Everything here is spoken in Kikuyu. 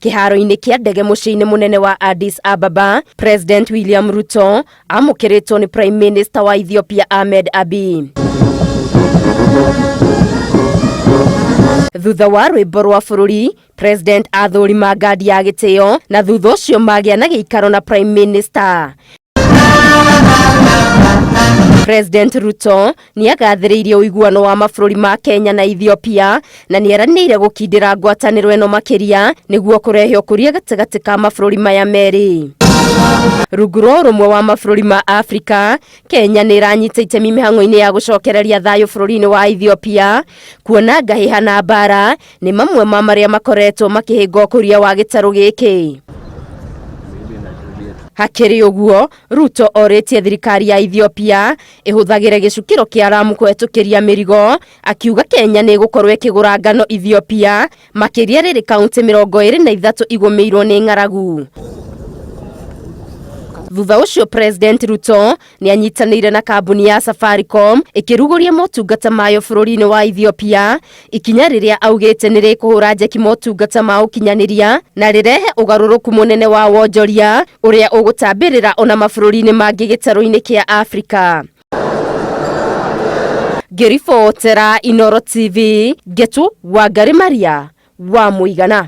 Kĩharo-inĩ kĩa ndege mũciĩ-inĩ mũnene wa Addis Ababa, President William Ruto amũkĩrĩtwo nĩ Prime Minister wa Ethiopia Ahmed Abiy. Thutha wa rwĩmbo rwa bũrũri, President athũrima ngandi ya gĩtĩo na thutha ũcio magĩa na gĩikaro na Prime Minister. President Ruto nĩ agathĩrĩirie ũiguano wa mabũrũri ma Kenya na Ethiopia na nĩ eranĩire gũkindĩra ngwatanĩro ĩno makĩria nĩguo kũrehe ũkũria gatagatĩ ka mabũrũri maya merĩ. Rungu rwa ũrũmwe wa mabũrũri ma Afrika, Kenya nĩ ĩranyita itemi mĩhang'o-inĩ ya gũcokereria thayũ bũrũri-inĩ wa Ethiopia, kuona ngahĩha na mbara nĩ mamwe ma marĩa makoretwo makĩhĩnga ũkũria wa gĩtarũ gĩkĩ. Hakĩrĩ ũguo, Ruto orĩtie thirikari ya Ethiopia ĩhũthagĩre gĩcukĩro kĩa Lamu kũhetũkĩria mĩrigo, akiuga Kenya nĩ ĩgũkorwo ĩkĩgũra ngano Ethiopia, makĩria rĩrĩ kaunti 23 igũmĩirwo nĩ ng'aragu. Thutha ũcio President Ruto nĩ anyitanĩire na kambuni ya Safaricom ĩkĩrugũria motungata mayo bũrũri-inĩ wa Ethiopia, ikinya rĩrĩa augĩte nĩ rĩkũhũra njeki motungata ma ũkinyanĩria na rĩrehe ũgarũrũku mũnene wa wonjoria ũrĩa ũgũtambĩrĩra ona mabũrũri-inĩ mangĩ gĩtarũ-inĩ kĩa Afrika. Ngĩribotera Inoro TV, Ngetu Wangari Maria wa Mũigana.